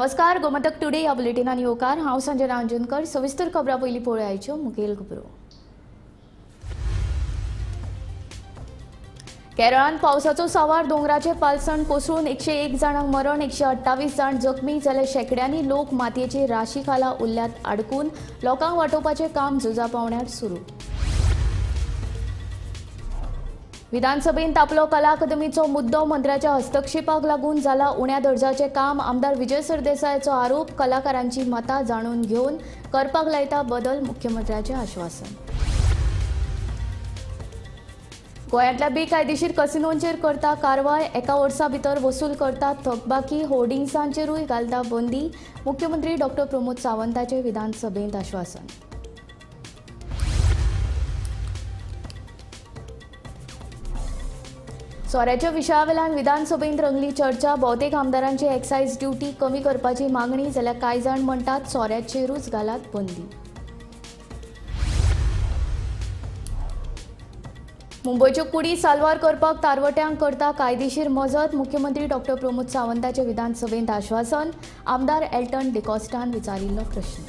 नमस्कार, गोमंतक टुडे ह्या बुलेटिनान येवकार. हांव संजना अंजनकर. सविस्तर खबरां पयलीं पळोवयाच्यो मुखेल खबरो. केरळांत पावसाचो सावार, दोंगराचे पालसण कोसळून 101 जाणांक मरण, 128 जाण जखमी जाल्यार शेंकड्यांनी लोक मातयेचे राशी खाला उरल्यात आडकून. लोकांक वाटोवपाचें काम झुजा पावण्यार सुरू. विधानसभेंत तापलो कला अकादमीचो मुद्दो, मंत्र्याच्या हस्तक्षेपाक लागून जाला उण्या दर्जाचें काम. आमदार विजय सरदेसायाचो आरोप, कलाकारांची मतां जाणून घेवन करपाक लायता बदल, मुख्यमंत्र्याचें आश्वासन. गोंयांतल्या बेकायदेशीर कसिनोंचेर करता कारवाय, एका वर्सा भितर वसूल करता थकबाकी, होर्डिंग्सांचेरूय घालता बंदी, मुख्यमंत्री डॉक्टर प्रमोद सावंताचें विधानसभेंत आश्वासन. सोऱ्याच्या विशयावेल्यान विधानसभेंत रंगली चर्चा, भोवतेक आमदारांची एक्सायज ड्युटी कमी करपाची मागणी, जाल्यार कांय जाण म्हणटात सोऱ्याचेरूच घालात बंदी. मुंबयच्यो कुडी साल्वार करपाक तारवट्यांक करता कायदेशीर मजत, मुख्यमंत्री डॉक्टर प्रमोद सावंताचें विधानसभेंत आश्वासन. आमदार एल्टन डिकॉस्टान विचारिल्लो प्रश्न.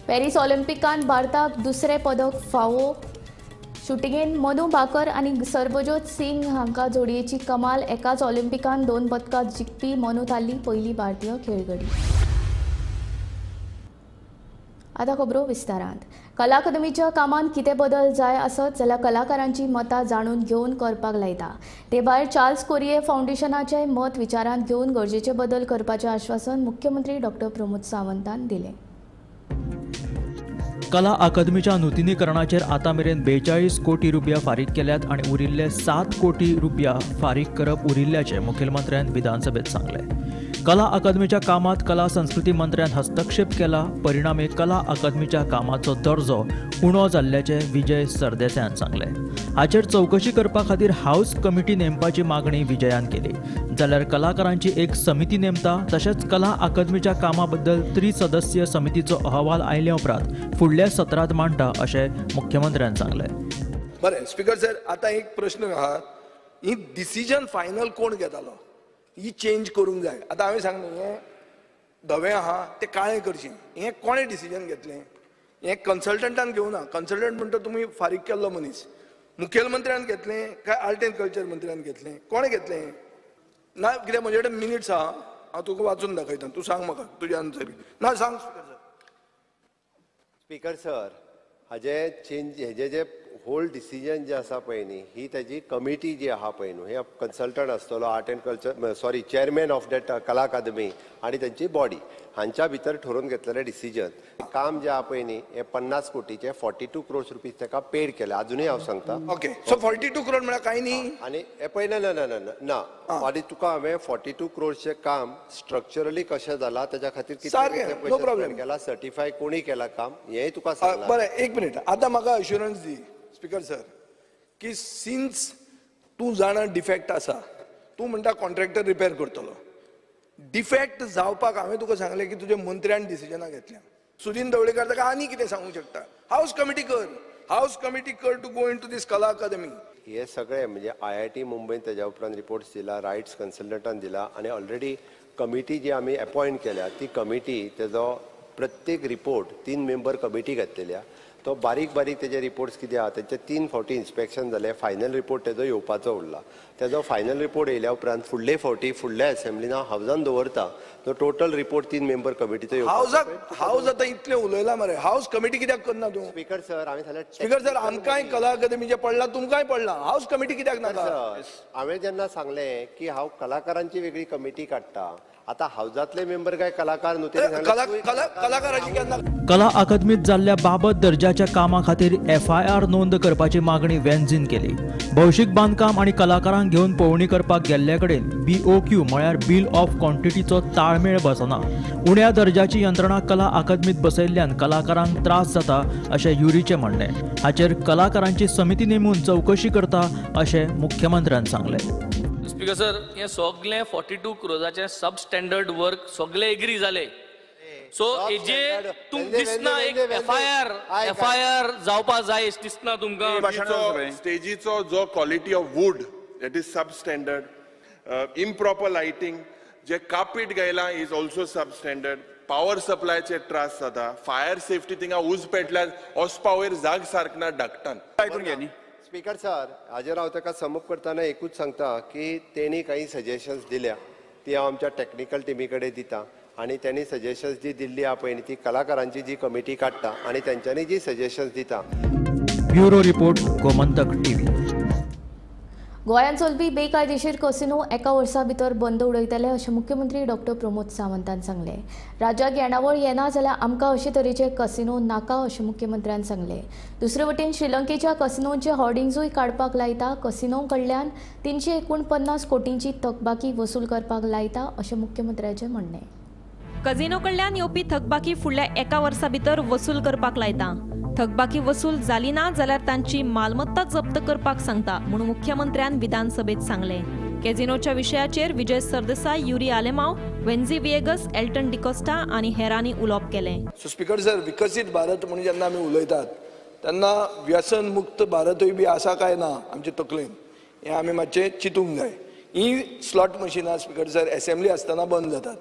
पॅरीस ऑलिम्पिकांत भारताक दुसरें पदक फावो. शुटिंगेंत मनु भाकर आनी सरबजोत सिंग हांकां जोडयेची कमाल. एकाच ऑलिम्पिकांत 2 पदकां जिखपी मनु थारली पयली भारतीय खेळगडी. आतां खबरो विस्तारांत. कला अकादमीच्या कामांत कितें बदल जाय आसत जाल्यार कलाकारांची मतां जाणून घेवन करपाक लायता. ते भायर चार्ल्स कोरिये फावंडेशनाचें मत विचारांत घेवन गरजेचे बदल करपाचें आश्वासन मुख्यमंत्री डॉक्टर प्रमोद सावंतान दिलें. कला अकादमीच्या नुतनीकरणाचेर आतां मेरेन 42 कोटी रुपया फारीक केल्यात आनी उरिल्ले 7 कोटी रुपया फारीक करप उरिल्ल्याचें मुखेलमंत्र्यान विधानसभेत सांगलें. कला अकादमीच्या कामांत कला संस्कृती मंत्र्यान हस्तक्षेप केला, परिणामी कला अकादमीच्या कामाचो दर्जो उणो जाल्ल्याचें विजय सरदेसायान सांगलें. हाचेर चवकशी करपा खातीर हावस कमिटी नेमपाची मागणी विजयान केली, जाल्यार कलाकारांची एक समिती नेमता. तशेंच कला अकादमीच्या कामा बद्दल त्रिसदस्यीय समितीचो अहवाल आयले उपरांत फुडल्या सत्रांत मांडटा अशें मुख्यमंत्र्यान सांगलें. बरें स्पीकर सर, आतां एक प्रश्न आहा, ही डिसिजन फायनल कोण घेतालो ही चेंज करूंक जाय. आतां हांवें सांगलें हें धवें आहा तें काळें करचें, हें कोणें डिसिजन घेतलें? हें कन्सल्टंटान घेवना. कन्सल्टंट म्हणटा तुमी फारीक केल्लो मनीस, मुखेलमंत्र्यान घेतलें काय आर्ट एंड कल्चर मंत्र्यान घेतलें? कोणें घेतलें? ना कितें म्हजे कडेन मिनिट्स आहा, हांव तुका वाचून दाखयता, तूं सांग म्हाका तुज्या आन्सर. ना सांग स्पीकर सर. स्पीकर सर, हाजे चेंज हेजे जे होल डिसिजन जे आसा पळय न्ही, ही ताजी कमिटी जी आहा पळय न्हू, हे कन्सल्टंट आसतलो art and culture sorry chairman of that Kala Akademi आनी तांची बॉडी हांच्या भितर ठरोवन घेतलेलें डिसिजन. काम जे आहा पळय न्ही हे 50 कोटीचे 42 क्रोर्स रुपीज ताका पेड केले. आजुनूय हांव सांगता. ओके, सो 42 क्रोड म्हळ्यार कांय न्ही. आनी हे पळय ना ना ना ना, आनी तुका हांवें 42 क्रोर्सचें काम स्ट्रक्चरली कशें जालां ताच्या खातीर कितले पयशे केला, सर्टिफाय कोणी केला काम, हेंय तुका सांगलां. बरें एक मिनीट, आतां म्हाका अश्युरन्स दी स्पीकर सर की सिन्स तूं जाणा डिफेक्ट आसा, तूं म्हणटा कॉन्ट्रॅक्टर रिपेर करतलो, डिफेक्ट जावपाक हांवें तुका सांगलें की तुज्या मंत्र्यान डिसिजनां घेतल्या. सुदीन ढवळीकर ताका आनी कितें सांगूंक शकता? हावस कमिटी कर, हावस कमिटी कर to go into this Kala Akademi. हे सगळे म्हणजे IIT मुंबयन तेज्या उपरांत रिपोर्ट्स दिला, रायट्स कन्सल्टंटान दिला आनी ऑलरेडी कमिटी जी आमी अपॉयंट केल्या ती कमिटी तेजो प्रत्येक रिपोर्ट 3 मेंबर कमिटी घातलेली आहा, तो बारीक बारीक तेजे रिपोर्ट्स कितें आहा तेंचे 3 फावटी इन्स्पेक्शन जालें, फायनल रिपोर्ट तेजो येवपाचो उरला. तेजो फायनल रिपोर्ट येयल्या उपरांत फुडले फावटी फुडल्या एसेंब्लीन हांव हावजान दवरता तो टोटल रिपोर्ट 3 मेंबर कमिटीचो येवपाचो. हावज आतां इतलें उलयलां मरे, हावज कमिटी कित्याक करना तूं? स्पीकर सर, हांवें सांगलें स्पीकर सर, आमकांय कला अकादमीचें पडलां, तुमकांय पडलां, हावज कमिटी कित्याक नाका? हांवें जेन्ना सांगलें की हांव कलाकारांची वेगळी कमिटी काडटा, आतां हावजांतले मेंबर काय कलाकार न्हू, कलाकाराची केन्ना? कला अकादमीत जाल्ल्या बाबत दर्जाच्या कामा खातीर FIR नोंद करपाची मागणी वेन्झीन केली. भौशीक बांदकाम आनी कलाकारांक घेवन पळोवणी करपाक गेल्ले कडेन BOQ म्हळ्यार बिल ऑफ क्वॉन्टिटीचो ताळमेळ बसना. उण्या दर्जाची यंत्रणा कला अकादमीत बसयल्ल्यान कलाकारांक त्रास जाता अशें युरीचें म्हणणें. हाचेर कलाकारांची समिती नेमून चवकशी करता अशें मुख्यमंत्र्यान सांगलें. स्पीकर सर, हे सगळे 42 क्रोजाचे सब स्टँडर्ड वर्क सगळे एग्री जाले. सो हेजे तुमकां दिसना एक FIR जावपा जाय दिसना तुमकां? स्टेजीचो जो quality of would that is sub standard. Improper lighting, जे कापीट गायला is also sub standard. Power सप्लायचे त्रास जाता, फायर सेफ्टी थिंगा उज पेटल्यार वचपा वयर जाग सारकना धाकटान. आयकून घे न्ही. स्पीकर सर, हाजेर हांव ताका समप करतना एकूच सांगता की तेणी काही सजेशन्स दिल्या ती हांव आमच्या टॅक्निकल टिमी कडेन दिता आनी तेणी सजेशन्स जी दिल्ली आहा पळय ती कलाकारांची जी कमिटी काडटा आनी तेंच्यांनी जी सजेशन्स दिता. Bureau report, Gomantak TV. गोंयांत चलपी बेकायदेशीर कसिनो एका वर्सा भितर बंद उडयतले अशें मुख्यमंत्री डॉक्टर प्रमोद सावंतान सांगलें. राज्याक येणावळ येना जाल्यार आमकां अशे तरेचे कसिनो नाका अशें मुख्यमंत्र्यान सांगलें. दुसरे वटेन श्रीलंकेच्या कसिनोंचे होर्डिंग्सूय काडपाक लायता. कसिनो कडल्यान 349 कोटींची थकबाकी वसूल करपाक लायता अशें मुख्यमंत्र्याचें म्हणणें. कझिनो कडल्यान येवपी थकबाकी फुडल्या एका वर्सा भितर वसूल करपाक लायता. थकबाकी वसूल जाली ना जाल्यार तांची मालमत्ता जप्त करपाक सांगता म्हूण मुख्यमंत्र्यान विधानसभेत सांगलें. कॅझिनोच्या विशयाचेर विजय सरदेसाय, युरी आलेमाव, वेन्झी विएगस, एल्टन डिकोस्टा आनी हेरांनी उलोवप केलें. सो स्पीकर सर, विकसीत भारत म्हणून जेन्ना आमी उलयतात तेन्ना व्यसन मुक्त भारतूय बी आसा काय ना आमचे तकलेन हें आमी मातशें चिंतूंक जाय. ही स्लॉट मशिनां स्पीकर सर एसेंब्ली आसतना बंद जातात.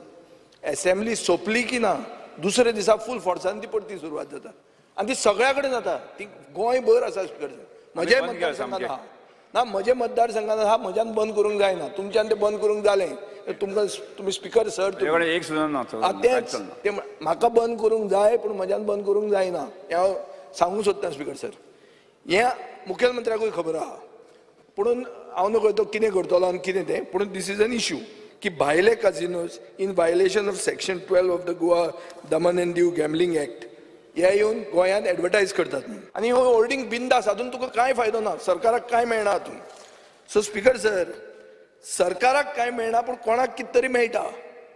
एसेंब्ली सोंपली की ना दुसऱ्या दिसा फूल फोर्सान ती परती सुरवात जाता आनी ती सगळ्या कडेन जाता. ती गोंयभर आसा स्पीकर सर. म्हज्या मतदारसंघात आहा ना, म्हज्या मतदारसंघात आहा, म्हज्यान बंद करूंक जायना, तुमच्यान तें बंद करूंक जालें तुमकां तुमी स्पीकर सर एक सुद्दां ना. तेंच तें म्हाका बंद करूंक जाय पूण म्हज्यान बंद करूंक जायना हें हांव सांगूंक सोदतां स्पीकर सर. हें मुखेलमंत्र्याकूय खबर आहा पुणून हांव नकळो तो कितें करतलो आनी कितें तें. पूण this is an issue की भायले casinos in violation of section 12 of the Goa Daman and Diu gambling act हे येवन गोंयांत एडवर्टायज करतात न्ही. आनी हो होर्डिंग बिंदास, हातून तुका कांय फायदो ना, सरकाराक कांय मेळना हातून. सो स्पीकर सर, सरकाराक कांय मेळना पूण कोणाक कितें तरी मेळटा,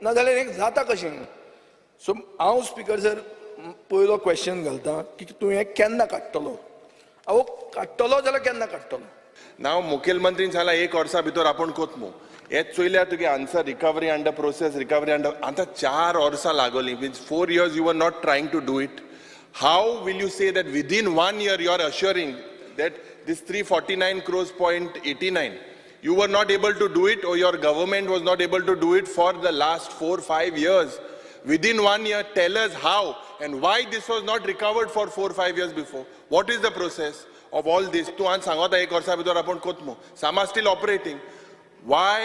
नाजाल्यार हें जाता कशें. सो हांव स्पीकर सर पयलो क्वेश्चन घालता की तूं हें केन्ना काडटलो? हांव काडटलो जाल्यार केन्ना काडटलो? नाव मुखेलमंत्रीन सांगला एक वर्सा भितर आपूण कोतमू. हें चोयल्यार तुगे answer recovery under process, recovery under आतां 4 वर्सां लागोली, means 4 years you are not trying to do it. How will you say that within 1 year you are assuring that this 349.89 crores, you were not able to do it or your government was not able to do it for the last 4-5 years. Within 1 year, tell us how and why this was not recovered for 4-5 years before. What is the process of all this? तूं आज सांगता एक वर्सा भितर आपूण कोतमो. Some are still operating. Why?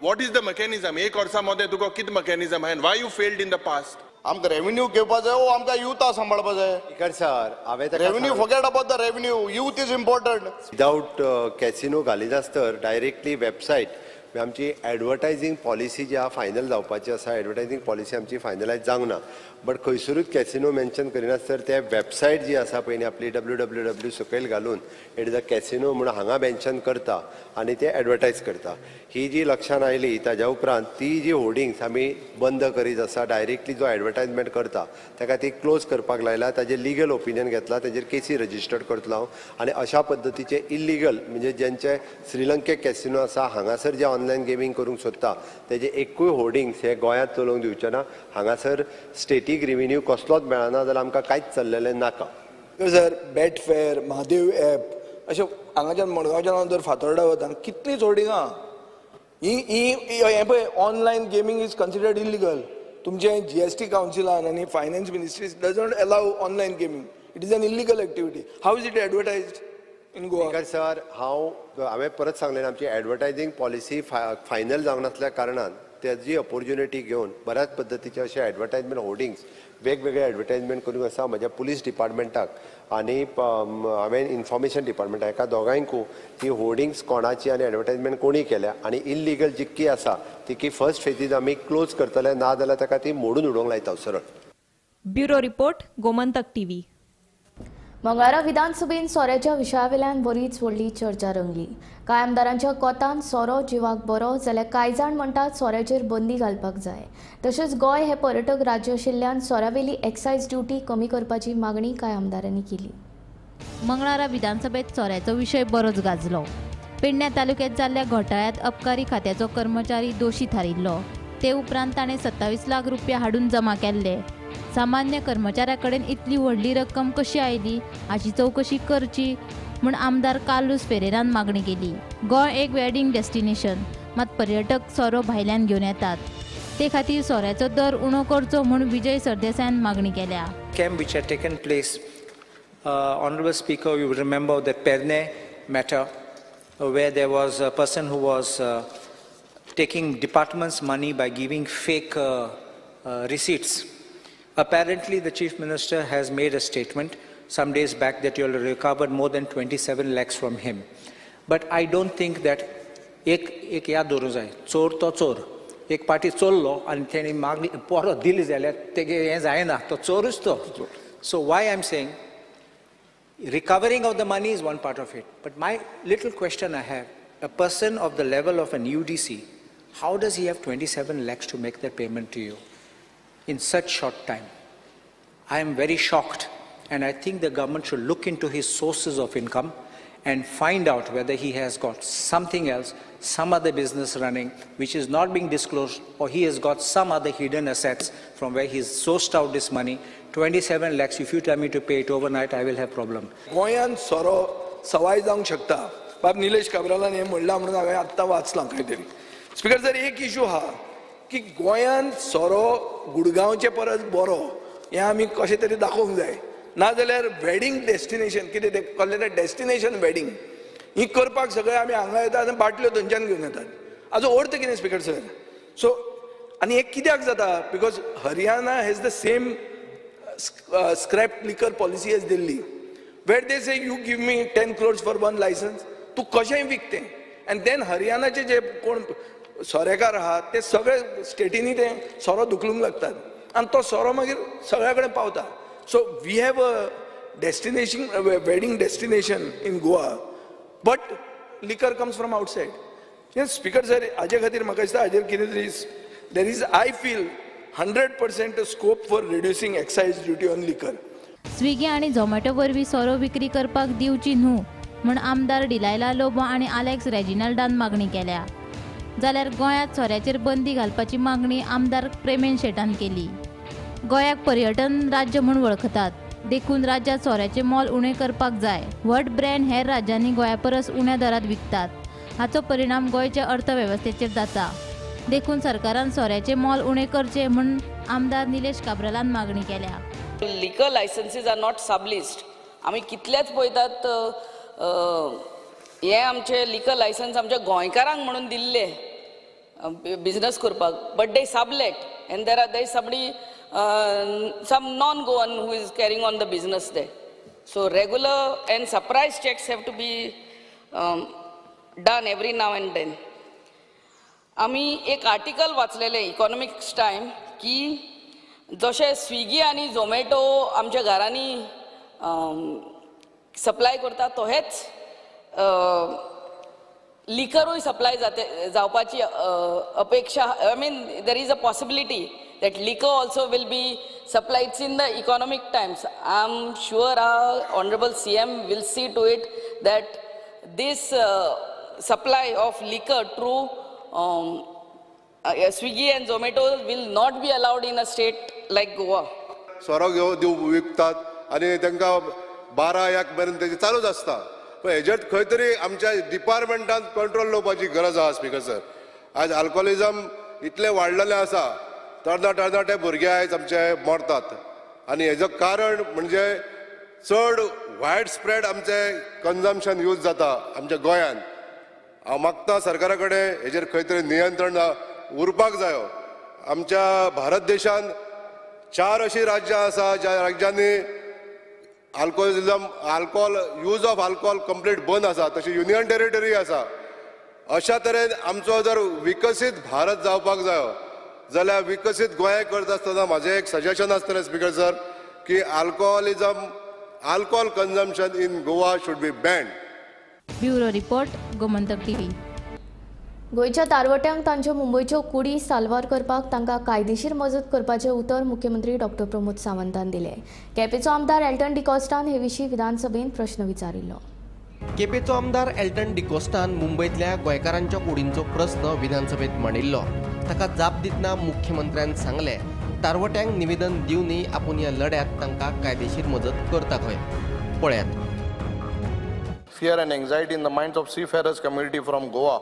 What is the mechanism? एक वर्सा मदें तुका कितें mechanism and why you failed in the past? आमकां रेवेन्यू घेवपा जाय ओ आमकां युथा सांबाळपा जाय. स्पीकर सर, हांवें revenue forget about the revenue, youth is important. Without casino घालिनासतर directly website आमची एडवर्टायजींग पॉलिसी जी आहा फायनल जावपाची आसा. एडवर्टायजींग पॉलिसी आमची फायनलायज जावंक ना, बट खंयसरूच कॅसिनो मेन्शन करिनासतर ते वेबसायट जी आसा पळय आपली www सकयल घालून it is a casino म्हणून हांगा मेन्शन करता आनी ते एडवर्टायज करता. ही जी लक्षान आयली ताज्या उपरांत ती जी होर्डिंग्स आमी बंद करीत आसा. डायरेक्टली जो एडवर्टायजमेंट करता ताका ती क्लोज करपाक लायला, ताजेर लिगल ओपिनियन घेतला, ताजेर केसी रजिस्टर्ड करतलो हांव. आनी अशा पद्दतीचे इल्लिगल म्हणजे ज्यांचे श्रीलंकेक कॅसिनो आसा हांगासर जे ऑनलायन गेमींग करूंक सोदता तेजे एकूय होर्डिंग्स हे गोंयांत चलोवंक दिवचे ना. हांगासर स्टेटीक रेवेन्यू कसलोच मेळना जाल्यार आमकां कांयच चल्लेलें नाका. सर, बेटफेअर, महादेव एप अशें हांगाच्यान मडगांवच्यान जर फातोर्डा वता कितलींच होर्डिंगां ही हें पळय online gaming is considered illegal. तुमचें GST कावन्सिलान आनी finance ministry doesn't allow online gaming. It is an illegal activity. How is it advertised in Goa? Sir, हांवें परत सांगलें आमची एडवर्टायजींग पॉलिसी फायनल जावंक नासल्या कारणान तेजी ऑपोर्च्युनिटी घेवन बऱ्याच पद्दतीचे अशे एडवर्टायजमेंट होर्डिंग्स वेगवेगळे एडवर्टायजमेंट करूंक आसा. म्हज्या पुलीस डिपार्टमेंटाक आनी हांवें इन्फॉर्मेशन डिपार्टमेंटाक हेका दोगांयकूय ती होर्डिंग्स कोणाची आनी एडवर्टायजमेंट कोणी केल्या आनी इल्लिगल जितकी आसा तितकी फर्स्ट फेजीज आमी क्लोज करतले, ना जाल्यार ताका ती मोडून उडोवंक लायता सरळ. Bureau report, Gomantak TV. मंगळारा विधानसभेन सोऱ्याच्या विशयावेल्यान बरीच व्हडली चर्चा रंगली. कांय आमदारांच्या कोतान सोरो जिवाक बरो जाल्यार कांय जाण म्हणटात सोऱ्याचेर बंदी घालपाक जाय. तशेंच गोंय हें पर्यटक राज्य आशिल्ल्यान सोऱ्यावेली एक्सायज ड्युटी कमी करपाची मागणी कांय आमदारांनी केली. मंगळारा विधानसभेत सोऱ्याचो विशय बरोच गाजलो. पेडण्या तालुक्यात जाल्ल्या घोटाळ्यांत अबकारी खात्याचो कर्मचारी दोशी थारिल्लो. ते उपरांत ताणें 27 लाख रुपया हाडून जमा केल्ले. सामान्य कर्मचाऱ्या कडेन इतली व्हडली रक्कम कशी आयली हाची चवकशी करची म्हूण आमदार कार्लुस फेरेरान मागणी केली. गोंय एक वेडिंग डेस्टिनेशन, मात पर्यटक सोरो भायल्यान घेवन येतात, ते खातीर सोऱ्याचो दर उणो करचो म्हूण विजय सरदेसायान मागणी केल्या. Camp which had taken place, Honorable Speaker, you will remember the Perne matter, where there was a person who was taking department's money by giving fake receipts. Apparently, the Chief Minister has made a statement some days back that you have recovered more than 27 lakhs from him. But I don't think that एक एक याद दवरूंक जाय, चोर तो चोर. एक party चोरलो आनी तेणी मागणी परत दिली जाल्यार तेगे हें जायना, तो चोरूच तो. So why I am saying recovering of the money is one part of it. But my little question I have, a person of the level of an UDC, how does he have 27 lakhs to make that payment to you in such short time? I am very shocked, and I think the government should look into his sources of income and find out whether he has got something else, some other business running, which is not being disclosed, or he has got some other hidden assets from where he's sourced out this money. 27 lakhs, if you tell me to pay it overnight, I will have problem. गोंयांत सोरो सवाय जावंक शकता. बाब निलेश काब्रालान हें म्हणलां म्हणून हांवें आत्तां वाचलां खंय तरी. स्पीकर सर, एक इशू आहा की गोंयांत सोरो गुडगांवचे परस बरो हें आमी कशें तरी दाखोवंक जाय. नाजाल्यार वेडींग डेस्टिनेशन कितें तें कहलें, डेस्टिनेशन वेडींग ही करपाक सगळे आमी हांगा येतात आनी बाटल्यो थंयच्यान घेवन येतात. हाजो अर्थ कितें स्पीकर सर? सो आनी हें कित्याक जाता? Because Haryana has the same scrap liquor policy as Delhi, where they say you give me 10 crores for one license, तूं कशेंय विकतें. आनी then हरियाणाचे जे कोण सोरेकार आहात ते सगळे स्टेटींनी ते सोरो धुकलूंक लागतात आनी तो सोरो मागीर सगळ्या कडेन पावता. So we have a destination, a wedding destination in Goa, but liquor comes from outside. Yes, Speaker sir, हाजे खातीर म्हाका दिसता हाजेर कितें तरी there is, I feel, 100% scope for reducing excise duty on liquor. Swiggy आनी झोमॅटो वरवीं सोरो विक्री करपाक दिवची न्हू म्हूण आमदार डिलायला लोबो आनी आलेक्स रेजिनाल्डान मागणी केल्या. जाल्यार गोंयांत सोऱ्याचेर बंदी घालपाची मागणी आमदार प्रेमेन शेटान केली. गोंयाक पर्यटन राज्य म्हूण वळखतात, देखून राज्यांत सोऱ्याचें मोल उणें करपाक जाय. व्हड ब्रँड हेर राज्यांनी गोंया परस उण्या दरांत विकतात, हाचो परिणाम गोंयच्या अर्थवेवस्थेचेर जाता. देखून सरकारान सोऱ्याचें मोल उणें करचें म्हूण आमदार निलेश काब्रालान मागणी केल्या. Liquor licenses are not subleased. आमी कितलेच पळयतात हे आमचे लिकर लायसन्स आमच्या गोंयकारांक म्हणून दिल्ले बिजनस करपाक, but they sublet and there are there somebody some non-Goan who is carrying on the business there. So regular and surprise checks have to be done every now and then. आमी एक article वाचलेलें economics time की जशें Swiggy आनी झोमॅटो आमच्या घरांनी supply करता, तहेच लिकरूय supply जाते जावपाची अपेक्षा. I mean there is a possibility that liquor also will be supplied. It's in the Economic Times. I am sure our Honorable CM will see to it that this supply of liquor through Swiggy and Zomato will not be allowed in a state like Goa. सोरो घेवन दिव विकतात आनी तांकां 12-1 मेरेन तेजें चालूच आसता. पूण हेजेर खंय तरी आमच्या डिपार्टमेंटान कंट्रोल दवरपाची गरज आसा स्पीकर सर. आयज अल्कोहोलिजम इतलें वाडलेलें आसा, तरणाटे भुरगे आयज आमचे मरतात आनी हेजो कारण म्हणजे चड वायड स्प्रेड आमचे कन्जम्पशन यूज जाता आमच्या गोंयांत. हांव मागता सरकारा कडेन हेजेर खंय तरी नियंत्रण उरपाक जायो. आमच्या भारत देशांत 4 अशीं राज्यां आसा ज्या राज्यांनी alcoholism, alcohol, use of alcohol complete बंद आसा. तशी युनियन टेरिटरी आसा. अशा तरेन आमचो जर विकसीत भारत जावपाक जायो जाल्यार विकसीत गोंय करता आसतना म्हाजें एक सजेशन आसतलें स्पीकर सर की alcoholism, alcohol consumption in Goa should be banned. Bureau report, Gomantak TV. गोंयच्या तारवट्यांक तांच्यो मुंबयच्यो कुडी साल्वार करपाक तांकां कायदेशीर मजत करपाचें उतर मुख्यमंत्री डॉक्टर प्रमोद सावंतान दिलें. केपेंचो आमदार एल्टन डिकॉस्टान हे विशीं विधानसभेंत प्रश्न विचारिल्लो. केपेंचो आमदार एल्टन डिकॉस्टान मुंबयतल्या गोंयकारांच्या कुडींचो प्रस्न विधानसभेंत मांडिल्लो. ताका जाप दितना मुख्यमंत्र्यान सांगलें, तारवट्यांक निवेदन दिवनय आपूण ह्या लढ्यांत तांकां कायदेशीर मजत करता खंय. पळयात. fear and anxiety in the minds of seafarers community from Goa,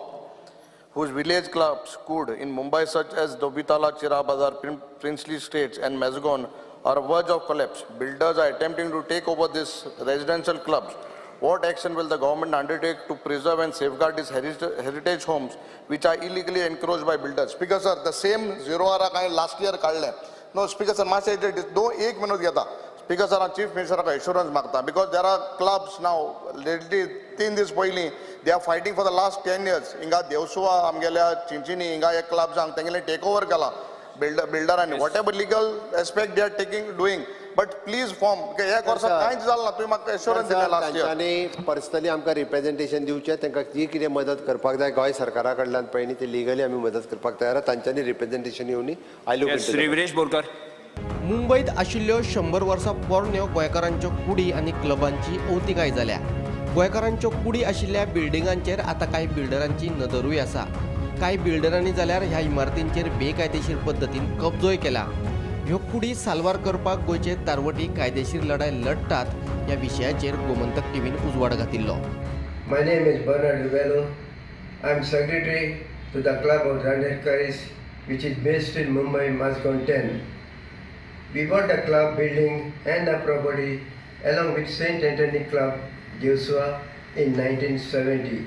whose village clubs could in Mumbai such as Dobitala, Chira Bazar, Princely States and Mazgaon are verge of collapse. Builders are attempting to take over these residential clubs. What action will the government undertake to preserve and safeguard these heritage homes which are illegally encroached by builders? Speaker sir, the same zero R काय last year काढले. No, Speaker sir, मातशें दोन एक minute घेता. Speaker sir, Chief Minister assurance मागता because there are clubs now, lately 3 दीस पयलीं they are fighting for the last 10 years. हिंगा देवसुवा आमगेल्या चिंचिनी हिंगा एक क्लब्सांक तेंगेले टेक ओवर केला बिल्डरांनी. Whatever legal aspect they are taking doing, but please form. एक वर्सा कांयच जालें ना, तुवें म्हाका एश्योरन्स दिलें लास्ट इयर. तांच्यांनी पर्सनली आमकां रिप्रेझेंटेशन दिवचें, तांकां जी कितें मदत करपाक जाय गोंय सरकारा कडल्यान पळय न्ही ती लिगली आमी मदत करपाक तयार आसा. तांच्यांनी रिप्रेझेंटेशन येवनी. I look. Shri Viresh Borkar. मुंबयत आशिल्ल्यो 100 वर्सां पोरण्यो गोंयकारांच्यो कुडी आनी क्लबांची अवतिकाय जाल्या. गोंयकारांच्यो कुडी आशिल्ल्या बिल्डिंगांचेर आतां कांय बिल्डरांची नदरूय आसा. कांय बिल्डरांनी जाल्यार ह्या इमारतींचेर बेकायदेशीर पद्दतीन कब्जोय केला. ह्यो कुडी साल्वार करपाक गोंयचे तारवटी कायदेशीर लढाय लढटात ह्या विशयाचेर गोमंतक टीव्हीन उजवाड घातिल्लो. My name is Bernard Rebello. I am secretary to the Club of Dandekaris, which is based in Mumbai, Mazgaon 10. We bought the club building and the property along with St. Anthony Club, Joshua, in 1970.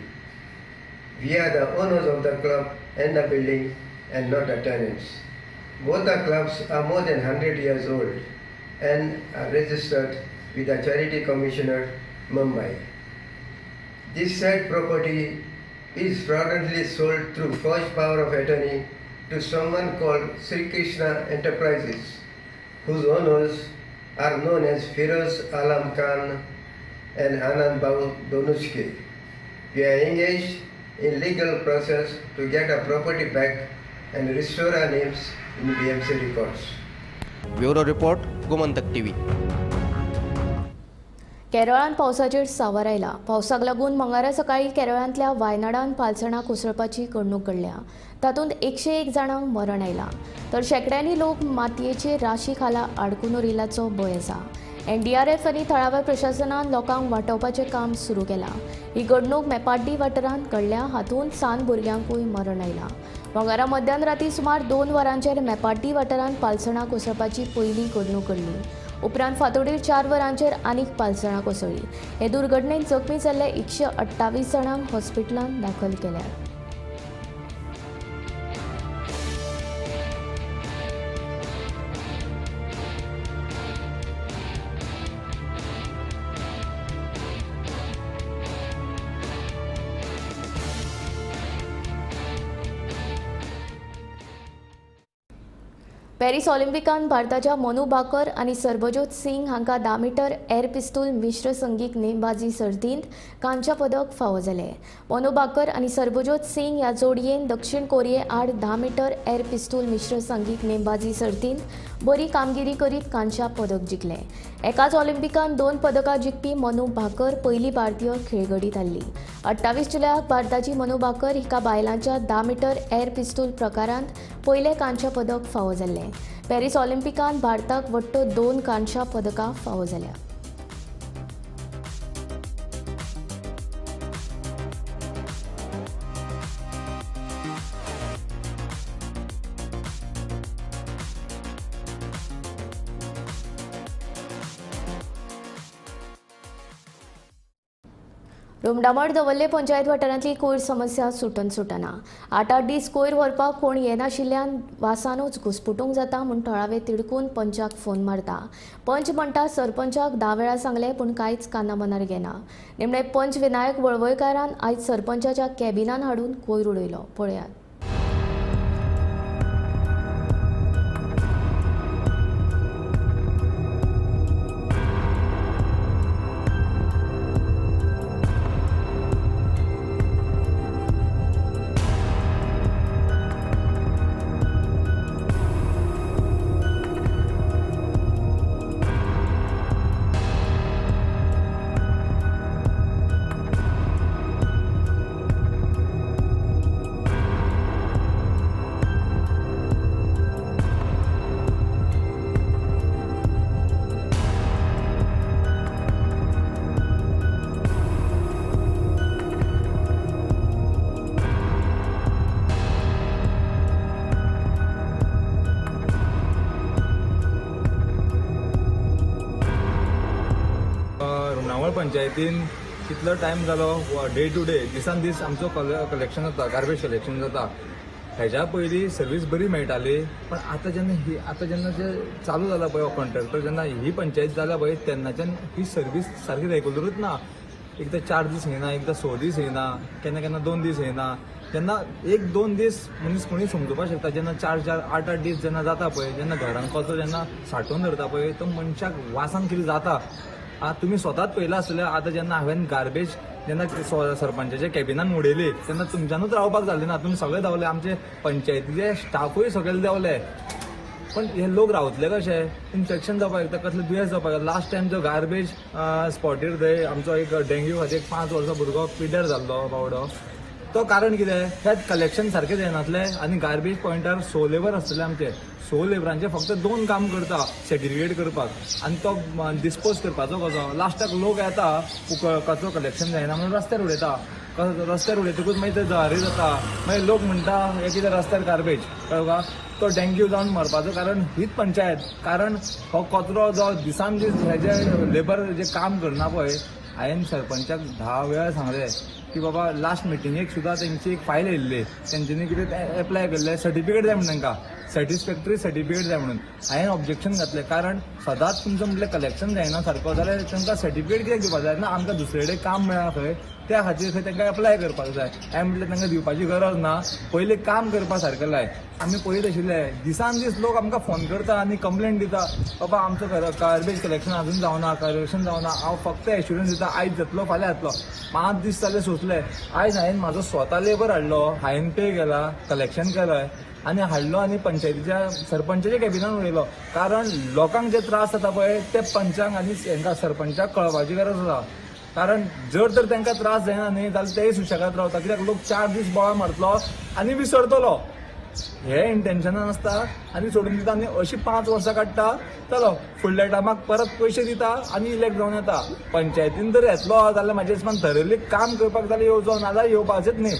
We are the owners of the club and the building and not the tenants. Both the clubs are more than 100 years old and are registered with the Charity Commissioner, Mumbai. This said property is fraudulently sold through forged power of attorney to someone called Sri Krishna Enterprises, whose owners are known as Firoz Alam Khan and Anand Babu Donushke. We are engaged in legal process to get our property back and restore our names in BMC records. Bureau Report, Gomantak TV. केरळांत पावसाचेर सावर आयला. पावसाक लागून मंगळारा सकाळी केरळांतल्या वायनाडान पालसणां कोसळपाची घडणूक घडल्या. तातूंत 101 जाणांक मरण आयलां तर शेंकड्यांनी लोक मातयेचे राशी खाला आडकून उरिल्ल्याचो भंय आसा. एनडीआरएफ आनी थळाव्या प्रशासनान लोकांक वाटोवपाचें काम सुरू केलां. ही घडणूक मेपाड्डी वाठारांत घडल्या. हातूंत सान भुरग्यांकूय मरण आयलां. मंगळारा मध्यान राती सुमार 2 वरांचेर मेपाड्डी वाठारांत पालसणां कोसळपाची पयली घडणूक घडली. उपरांत फांतोडेर 4 वरांचेर आनीक पालसणां कोसळ्ळी. हे दुर्घटनेत जखमी जाल्ले 128 जाणांक हॉस्पिटलांत दाखल केल्यात. पॅरीस ऑलिम्पिकांत भारताच्या मनू भाकर आनी सरबजोत सिंग हांकां 10 मीटर एअर पिस्तूल मिश्र संगीक नेमबाजी सर्तींत कांच्या पदक फावो जालें. मनू भाकर आनी सरबजोत सिंग ह्या जोडयेन दक्षिण कोरिये आड 10 मीटर एअर पिस्तूल मिश्र संगीक नेमबाजी सर्तींत बरी कामगिरी करीत कांच्या पदक जिखलें. एकाच ऑलिम्पिकांत 2 पदकां जिखपी मनू भाकर पयली भारतीय खेळगडी थारली. 28 जुलयाक भारताची मनू भाकर हिका बायलांच्या 10 मीटर एअर पिस्तूल प्रकारांत पयलें कांच्या पदक फावो जाल्लें. पॅरीस ऑलिम्पिकांत भारताक वट्ट 2 कांच्या पदकां फावो जाल्या. रोमडामळ दवल्ले पंचायत वाठारांतली कोयर समस्या सुटन सुटना. 8-8 दीस कोयर व्हरपाक कोण येनाशिल्ल्यान वासानूच घुसपुटूंक जाता म्हूण थळावे तिडकून पंचाक फोन मारता. पंच म्हणटा सरपंचाक 10 वेळा सांगलें पूण कांयच काना मनार घेना. निमणे पंच विनायक वळवयकारान आयज सरपंचाच्या कॅबिनान हाडून कोयर उडयलो. पळयात. पंचायतीन कितलो टायम जालो डे टू डे दिसान दीस आमचो कलेक्शन जाता, गार्बेज कलेक्शन जाता. हेज्या पयलीं सर्वीस बरी मेळटाली, पण आतां जेन्ना जे चालू जाला पळय कॉन्ट्रॅक्टर, जेन्ना ही पंचायत जाल्या पळय तेन्नाच्यान ही सर्वीस सारकी रेगुलरूच ना. एकदां 4 दीस येना, एकदां 6 दीस येना, केन्ना केन्ना 2 दीस येना. जेन्ना 1-2 दीस मनीस कोणूय समजुपाक शकता, जेन्ना 4-4, 8-8 दीस जेन्ना जाता पळय, जेन्ना घरान कचरो जेन्ना सांठोवन धरता पळय तो मनशाक वासान कितें जाता. आतां तुमी स्वताच पळयलां आसतलें. आतां जेन्ना हांवें गार्बेज जेन्ना सरपंचाच्या कॅबिनान उडयली तेन्ना तुमच्यानूच रावपाक जालें ना, तुमी सगळे धांवले, आमचे पंचायतीचे स्टाफूय सगळे देंवले. पण हे लोक रावतले कशे? इन्फेक्शन जावपाक शकता, कसलें दुयेंस जावपाक शकता. लास्ट टायम जो गार्बेज स्पॉटीर थंय आमचो एक डेंग्यू खातीर 5 वर्सां भुरगो पिड्ड्यार जाल्लो बावडो, तो कारण कितें, हें कलेक्शन सारकें जायनासलें आनी गार्बेज पॉयंटार 100 लेबर आसतले आमचे, 100 लेबरांचे फक्त 2 काम करता, सेग्रिगेट करपाक आनी तो डिस्पोज करपाचो कसो. लास्टाक लोक येता, कचरो कलेक्शन जायना म्हणून रस्त्यार उडयता, रस्त्यार उडयतकूच मागीर ते जळारी जाता, मागीर लोक म्हणटा हे कितें रस्त्यार गार्बेज, कळ्ळें तुका. तो डेंग्यू जावन मरपाचो कारण हीच पंचायत, कारण हो कचरो जो दिसान दीस हेजे लेबर जे काम करना पळय. हांवें सरपंचाक 10 वेळा सांगलें की बाबा लास्ट मिटिंगेक सुद्दां तेंची एक फायल येयल्ली, तेंच्यांनी कितें एप्लाय केल्लें, सर्टिफिकेट जाय म्हणून तांकां, सॅटिस्फॅक्टरी सर्टिफिकेट जाय म्हणून. हांवें ऑब्जेक्शन घातलें, कारण सदांच तुमचो म्हटलें कलेक्शन जायना सारको जाल्यार तांकां सर्टिफिकेट कित्याक दिवपाक जाय ना, आमकां दुसरे कडेन काम मेळ्ळा खंय, त्या खातीर खंय तांकां एप्लाय करपाक जाय. हांवें म्हटलें तांकां दिवपाची गरज ना, पयलीं काम करपा सारकें लाय. आमी पळयत आशिल्ले दिसान दीस लोक आमकां फोन करता आनी कंप्लेन दिता, बाबा आमचो गार्बेज कलेक्शन अजून जावना, कलेक्शन जावना. हांव फक्त एश्युरन्स दिता आयज जातलो, फाल्यां जातलो. 5 दीस जाले सोंसले. आयज हांवें म्हाजो स्वता लेबर हाडलो, हांवें पे केला, कलेक्शन केलां आनी हाडलो आनी पंचायतीच्या सरपंचाच्या कॅबिनान उडयलो. कारण लोकांक जे त्रास जाता पळय ते पंचांक आनी हांकां सरपंचाक कळपाची गरज आसा. कारण जर तर तांकां त्रास जायना न्ही जाल्यार तेय सुशेगाद रावता, कित्याक लोक 4 दीस बोवाळ मारतलो आनी विसरतलो, हे इंटेन्शनान आसता आनी सोडून दिता आनी अशी 5 वर्सां काडटा. चलो फुडल्या टायमाक परत पयशे दिता आनी इलेक्ट जावन येता. पंचायतीन जर येतलो जाल्यार म्हाज्या हिसपान थरयल्ली काम करपाक जाल्यार येवचो, नाजाल्यार येवपाचेच न्ही.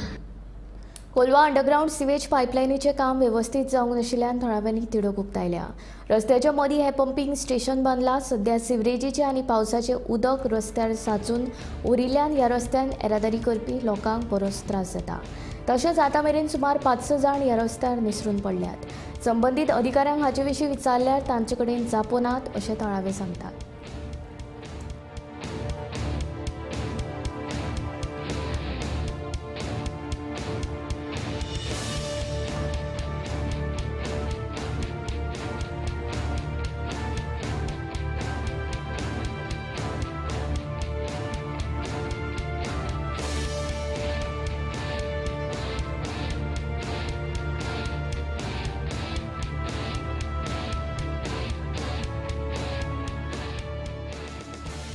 कोलवा अंडरग्रावंड सिवेज पायपलायनीचें काम वेवस्थीत जावंक नाशिल्ल्यान थळाव्यांनी तिडक उक्तायल्या. रस्त्याच्या मदीं हें पंपींग स्टेशन बांदलां. सध्या सिवरेजीचें आनी पावसाचें उदक रस्त्यार साचून उरिल्ल्यान ह्या रस्त्यान येरादारी करपी लोकांक बरोच त्रास जाता. तशेंच आतां मेरेन सुमार 500 जाण ह्या रस्त्यार निसरून पडल्यात. संबंदीत अधिकाऱ्यांक हाचे विशीं विचारल्यार तांचे कडेन जापो नात अशें थळावे सांगतात.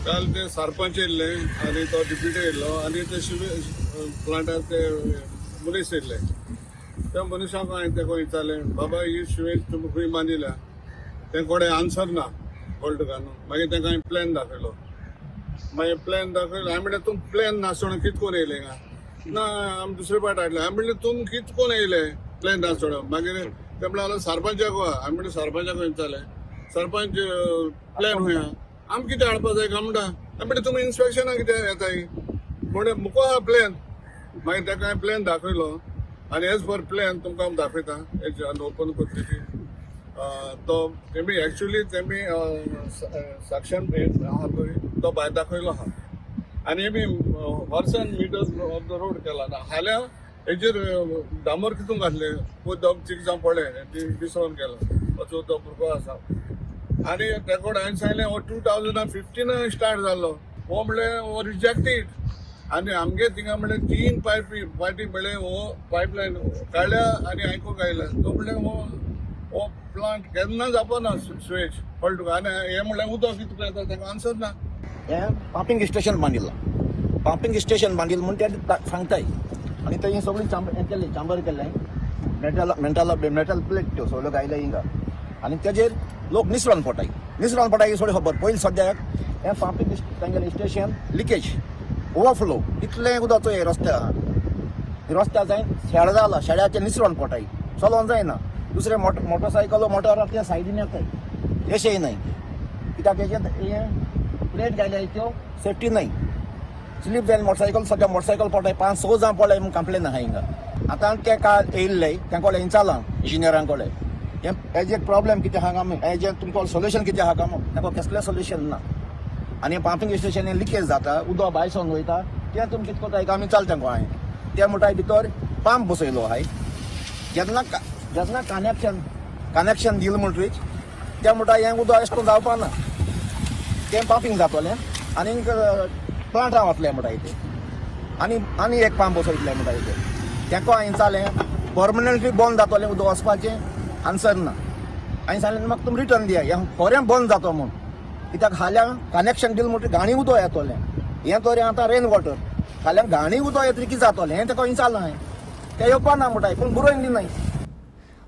काल ते सरपंच येयल्ले आनी तो डिप्युटी येयल्लो आनी ते शिवे प्लांटार ते मनीस येयल्ले. त्या मनीसाक हांवें तेका विचारलें, बाबा ही शिवेज तुमी खंय बांदिल्या? तें कोणें आन्सर ना, कळ्ळें तुका न्हू. मागीर तेका हांवें प्लॅन दाखयलो, मागीर प्लॅन दाखयलो. हांवें म्हणलें तुमी प्लॅन नासतना कितें करून येयले हिंगा? ना आमी दुसरे पाट हाडले. हांवें म्हणलें तुमी कितें करून येयले प्लॅन नासतना? मागीर ते म्हणलें सरपंचाक. हांवें म्हणलें सरपंचाक विचारलें, सरपंच प्लॅन खंय आहा? आमी कितें हाडपा जाय काय म्हणटा? हांवें म्हणलें तुमी इन्स्पेक्शनाक कितें येताय? म्हणलें मुको आहा प्लॅन. मागीर तेका हांवें प्लॅन दाखयलो आनी एज पर प्लॅन तुमकां हांव दाखयता हें ओपन करतकीर तो तेमी एक्चुली तेमी सक्शन आहा पळय तो भायर दाखयलो आहा आनी हेमी हॉर्सन मिटर्स ऑफ the road केला ना. हाल्या हेजेर डांबर कितून घातले, दोग तीग जावन पडले विसरोन केला, असो तो भुरगो आसा. आनी तेकोड हांवें सांगलें हो 2015 स्टार्ट जाल्लो, हो म्हणलें हो रिजेक्टेड. आनी आमगे थिंगा म्हणलें 3 पायपी पार्टी म्हणलें हो पायपलायन काडल्या आनी आयकूंक आयल्या. तो म्हणलें हो प्लांट केन्ना जावपा ना स्वेज, कळ्ळें तुका. आनी हें म्हणलें उदक कितलें येता ताका आन्सर ना. हें पंपींग स्टेशन बांदिल्लां, पंपींग स्टेशन बांदिल्लें म्हूण ते सांगताय. आनी थंय सगळीं हें केल्लें, चांबर केल्लें, मेटल मेटल मेटल प्लेट त्यो सगळ्यो घायल्या हिंगा. आनी तेजेर लोक निसरोन पडटाय, निसरोन पडटाय सगळी खबर. पयलीं सद्याक हें पंपींग तांगेलें स्टेशन लिकेज ओवरफ्लो इतलें उदक चोय रस्त्यार, रस्त्यार जाय शेळ जाला, शेळ्याचेर निसरोन पडटाय, चलोन जायना. दुसरे मोटरसायकल मोटर ते सायडीन येताय, अशेंय न्हय कित्याक हेजें हें प्लेट घायल्या त्यो सेफ्टी न्हय. स्लीप जावन मोटरसायकल सगळे मोटरसायकल पडटाय, 5-6 जाण पडले म्हूण कंप्लेन आहा हिंगा. आतां ते काल येयल्ले तेंका कडेन विचारलां इंजिनियरां कडेन हें हेजें प्रॉब्लेम कितें आहा काय, हेजें तुमकां सोल्युशन कितें आहा काय म्हूण. तांकां कसलें सोल्युशन ना. आनी पंपिंग स्टेशन हें लिकेज जाता, उदक भायर सरून वयता, तें तुमी कितें करता आमी चलता तेंका हांवें. ते म्हणटाय भितर पंप बसयलो आहाय. जेन्ना जेन्ना कनेक्शन दिलें म्हणटरीच ते म्हणटा हें उदक अशें करून जावपा ना, तें पंपिंग जातलें आनी प्लांटां वतलें म्हणटाय ते. आनी आनी एक पंप बसयतलें म्हणटाय ते. तेका हांवें विचारलें परमनंटली बंद जातलें उदक वचपाचें, आन्सर ना. हांवें सांगलें म्हाका तुमी रिटर्न दिया, हें खरें बंद जातो म्हूण. कित्याक फाल्यां कनेक्शन दिलें म्हणटरीच घाणी उदक येतलें, हें तर आतां रेन वॉटर, फाल्यां घाणी उदक येतली कितें जातलें हें तेका विचारलां हांवें. तें येवपा ना म्हणटाय, पूण बरोवन दिनाय.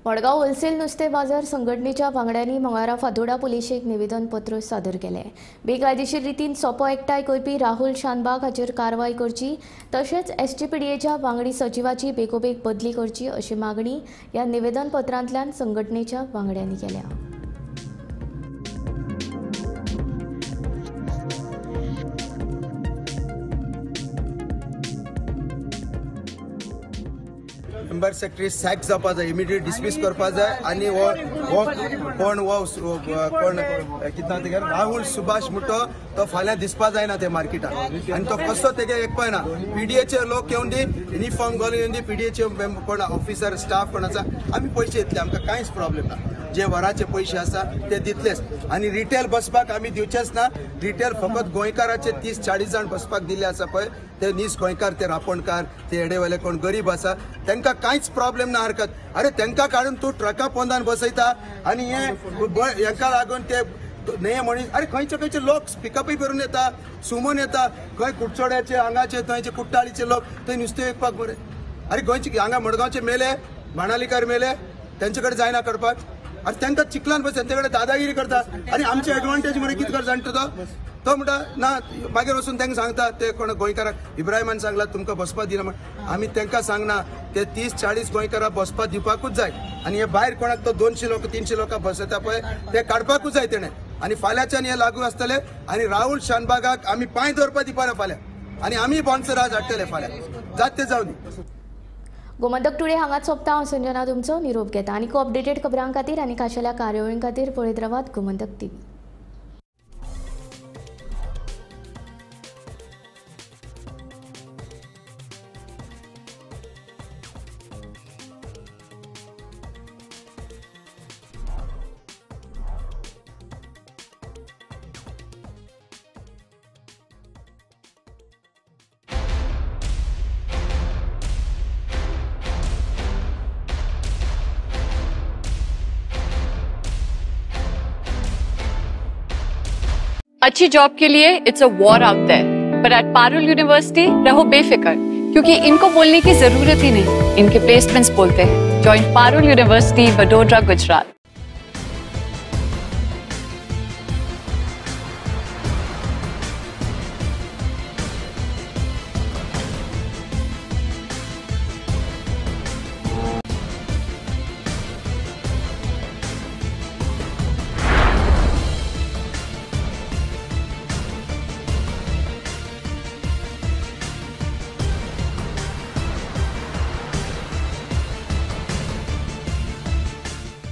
मडगांव होलसेल नुस्तें बाजार संघटनेच्या वांगड्यांनी मंगळारा फातोर्डा पुलिशेक निवेदनपत्र सादर केलें. बेकायदेशीर रितीन सोपो एकठांय करपी राहुल शानबाग हाचेर कारवाय करची, तशेंच एसजीपीडीएच्या वांगडी सचिवाची बेगोबेग बदली करची अशी मागणी ह्या निवेदनपत्रांतल्यान संघटनेच्या वांगड्यांनी केल्या. मेंबर सेक्रेटरी सॅक जावपा जाय, इमिडिएट डिसमीस करपा जाय. आनी हो कोण हो कोण कितें तेगे राहुल सुभाष म्हणटो तो फाल्यां दिसपा जायना ते मार्केटान. आनी तो कसो तेगे एक पळयना. पीडीएचे लोक येवन दी, युनिफॉर्म घालून येवन दी, पीडीएचे कोण ऑफिसर स्टाफ कोण आसा, आमी पयशे येतले, आमकां कांयच प्रॉब्लेम ना. जे वराचे पयशे आसा ते दितलेच. आनी रिटेल बसपाक आमी दिवचेच ना. रिटेल फकत गोंयकाराचे 30-40 जाण बसपाक दिल्ले आसा पळय, ते नीज गोंयकार, ते रापोणकार, ते येडेवाले कोण गरीब आसा तांकां कांयच प्रॉब्लेम ना हरकत. अरे तांकां काडून तूं ट्रका पोंदान बसयता आनी हे हेका लागून ते न्हय म्हणीस. अरे खंयचे खंयचे लोक पिकअपय करून येता, सुमोन येता, खंय कुडचोड्याचे हांगाचे थंयचे कुट्टाळीचे लोक थंय नुस्तें विकपाक बरें. अरे गोंयचे हांगा मडगांवचे मेले, बाणालीकार मेले, तेंचे कडेन जायना करपाक. आनी तांकां चिखलान बस तेंचे कडेन दादागिरी करता. आनी आमचे एडवांटेज मरे कितें करता जाणटा तो तो म्हणटा ना, मागीर वचून तांकां सांगता ते कोण गोंयकाराक इब्राहिमान सांगला तुमकां बसपाक दिना म्हण. आमी तांकां सांगना, ते 30-40 गोंयकाराक बसपाक दिवपाकूच जाय. आनी हे भायर कोणाक तो 200 लोक 300 लोकांक बसयता पळय ते काडपाकूच जाय तेणें. आनी फाल्यांच्यान हे लागू आसतले. आनी राहुल शानबागाक आमी पांय दवरपाक दिवपाना फाल्यां. आनी आमी बाउन्सराज हाडटले फाल्यां, जात ते जावं दी. गोमंतक टुडे हांगाच सोंपता. हांव संजना तुमचो निरोप घेता. आनी अपडेटेड खबरां खातीर आनी खाशेल्या कार्यावळीं खातीर पळयत रावात गोमंतक टीव्ही. अच्छी जॉब के लिए it's a war out there, पर एट पारुल यूनिवर्सिटी रहो बेफिक्र, क्योंकि इनको बोलने की जरूरत ही नहीं, इनके प्लेसमेंट्स बोलते हैं। Join Parul university, Vadodara, Gujarat.